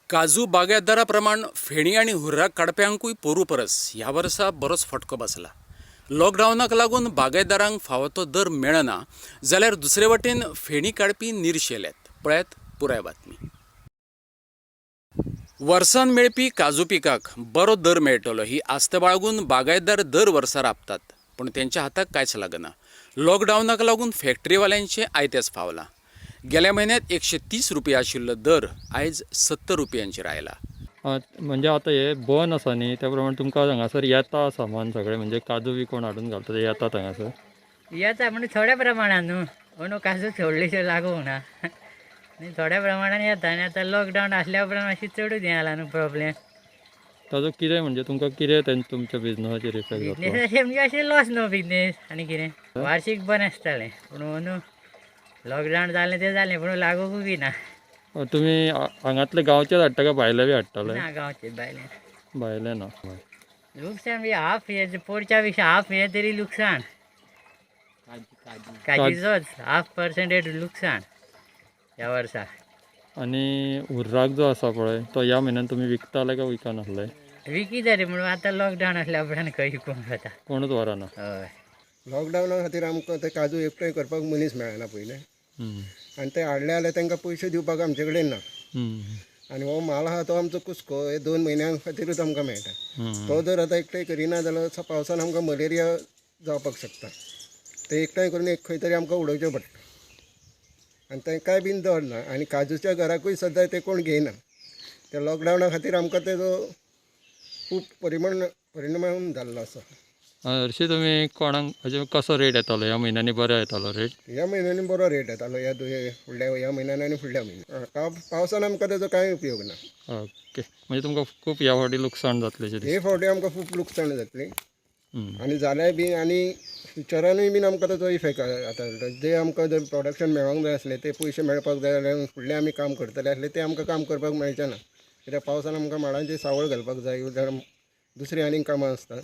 काजू बागायतदारा प्रमाण फेणी आनी हुर्राक काडप्यांकूय पोरू परस ह्या वर्सा बरोच फटको बसला. लॉकडावनाक लागून बागायतदारांक फावो तो दर मेळना जाल्यार दुसरे वटेन फेणी काडपी निर्शेल्यात. पळयात पुराय बातमी. वर्सान मेळपी काजू पिकाक बरो दर मेळटलो ही आस्त बाळगून बागायतदार दर वर्सा राबतात, पूण तेंच्या हाताक कांयच लागना. लॉकडावनाक लागून फॅक्टरीवाल्यांचें आयतेंच फावलां. गेल्या म्हयन्यांत 130 रुपया आशिल्लो दर आयज 70 रुपयांचेर आयला. म्हणजे आतां हे बंद आसा न्ही, त्या प्रमाणे तुमकां हांगासर येता सामान सगळें, म्हणजे काजू बी कोण हाडून घालता ते येतात हांगासर? येता म्हणजे थोड्या प्रमाणान न्हू, अंदू काजू व्हडलेशे लागूंक ना आनी थोड्या प्रमाणान येता. आनी आतां लॉकडावन आसल्या उपरांत मातशी चडूच हें जाला न्हू प्रॉब्लेम. ताजो कितें म्हणजे तुमकां कितें तुमच्या बिजनसाचेर इफेक्ट जातलो? बिजनेस म्हणजे अशें लॉस न्हू बिजनेस, आनी कितें वार्शीक बरें आसतालें, पूण अंदू लॉकडावन जालें तें जालें, पूण लागूंकूय बी ना. तुमी हांगातले गांवचेच हाडटा काय भायले बी हाडटाले? ना, गांवचे भायले. भायले ना. लुकसाण म्हणजे हाफ हे पोरच्या पेक्षा हाफ हे तरी लुकसाण, काजीचोच हाफ पर्संटेज लुकसाण ह्या वर्सा. आनी हुर्राक जो आसा पळय तो ह्या म्हयन्यान तुमी विकताले काय विकनासले? विकी तरी म्हणून आतां लॉकडावन आसल्या उपरांत खंय विकूंक जाता? कोणूच व्हरना. हय. लॉकडावना खातीर आमकां ते काजू एकठांय करपाक मनीस मेळना पयलें, आनी ते हाडले जाल्यार तांकां पयशे दिवपाक आमचे कडेन ना. आनी हो म्हाल आहा तो आमचो कुसको, हे 2 म्हयन्यां खातीरूच आमकां मेळटा. तो जर आतां एकठांय करिना जाल्यार पावसान आमकां मलेरिया जावपाक शकता. ते एकठांय करून एक खंय तरी आमकां उडोवचें पडटा आनी तांकांय बीन दर ना. आनी काजूच्या घराकूय सद्दां ते कोण घेयना. त्या लॉकडावना खातीर आमकां तेजो खूब परिणाम जाल्लो आसा. हरशीं तुमी कोणाक म्हणजे कसो रेट येतालो ह्या म्हयन्यांनी? बरो येतालो रेट? ह्या म्हयन्यांनी बरो रेट येतालो, ह्या फुडल्या ह्या म्हयन्यान आनी फुडल्या म्हयन्यान. पावसान आमकां तेजो कांय उपयोग ना. ओके, म्हणजे तुमकां खूब ह्या फावटी लुकसाण जातलें अशें दिसता? हे फावटी आमकां खूब लुकसाण जातली आनी जाल्यार बी आनी फ्युचरानूय बीन आमकां ताचो इफेक्ट जाता. जे आमकां जर प्रोडक्शन मेळोंक जाय आसलें ते पयशे मेळपाक जाय जाल्यार फुडलें आमी काम करतले आसले ते आमकां काम करपाक मेळचें ना. कित्याक पावसान आमकां माडांची सावळ घालपाक जाय, दुसरीं आनीक कामां आसता,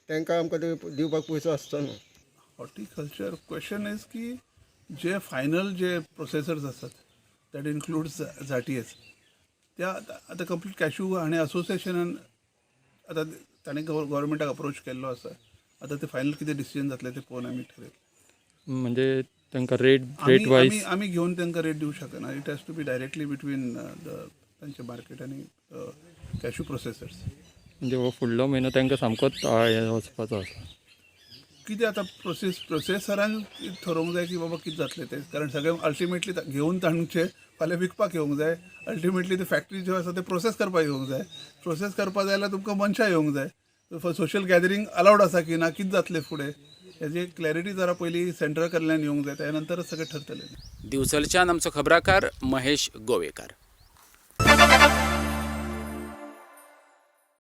तांकां आमकां ते दिवपाक पयसो आसचो ना. हॉर्टिकल्चर क्वेश्चन is की जे फायनल जे प्रोसेसर्स आसात that includes झाटीएस, त्या आतां कंप्लीट कॅशू आनी असोसिएशनान आतां ताणें गव्हर्मेंटाक अप्रोच केल्लो आसा. आतां ते फायनल कितें डिसिजन जातलें तें पळोवन आमी ठरयतले. म्हणजे तांकां रेट रेट वायज आमी घेवन तांकां रेट दिवंक शकना. It has to be directly between the तांचे मार्केट आनी कॅशू प्रोसेसर्स. म्हणजे हो फुडलो म्हयनो तांकां सामकोच हें वचपाचो आसा. कितें आतां प्रोसेसरान थरोवंक जाय की बाबा कितें जातलें तें, कारण सगळें अल्टिमेटली घेवन तांचे फाल्यां विकपाक येवंक जाय. अल्टिमेटली ते फॅक्टरी ज्यो आसा ते प्रोसेस करपाक येवंक जाय. प्रोसेस करपाक जाय जाल्यार तुमकां मनशां येवंक जाय. सोशल गॅदरींग अलावड आसा की ना, कितें जातलें फुडें हेजी क्लॅरिटी जरा पयलीं सेंट्रल कडल्यान येवंक जाय, त्या नंतरच सगळें ठरतलें. दिवचलच्यान आमचो खबराकार महेश गोवेकार.